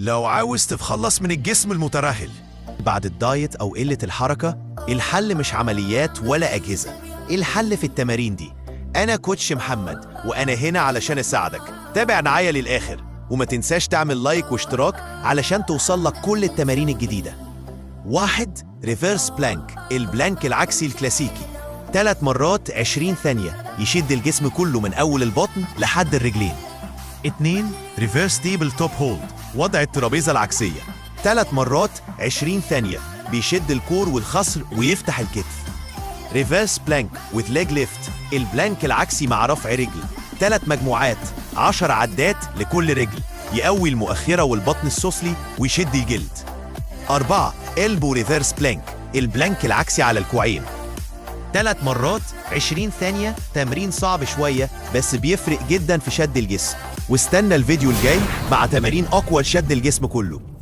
لو عاوز تتخلص من الجسم المترهل بعد الدايت أو قلة الحركة، الحل مش عمليات ولا أجهزة، الحل في التمارين دي. أنا coach محمد وأنا هنا علشان أساعدك. تابع معايا للآخر وما تنساش تعمل like واشتراك علشان توصل لك كل التمارين الجديدة. 1، reverse plank، ال plank العكسي الكلاسيكي، 3 مرات 20 ثانية، يشد الجسم كله من أول البطن لحد الرجلين. 2، reverse table top hold، وضع الترابيزة العكسية، 3 مرات 20 ثانية، بيشد ال core والخصر ويفتح الكتف. reverse plank with leg lift، ال plank العكسي مع رفع رجل، ثلاث مجموعات، 10 عدات لكل رجل، يقوي المؤخرة والبطن السفلي ويشد الجلد. 4، elbow reverse plank، ال plank العكسي على الكوعين، 3 مرات 20 ثانية، تمرين صعب شوية بس بيفرق جدا في شد الجسم. واستنى الفيديو الجاي مع تمارين أقوى لشد الجسم كله.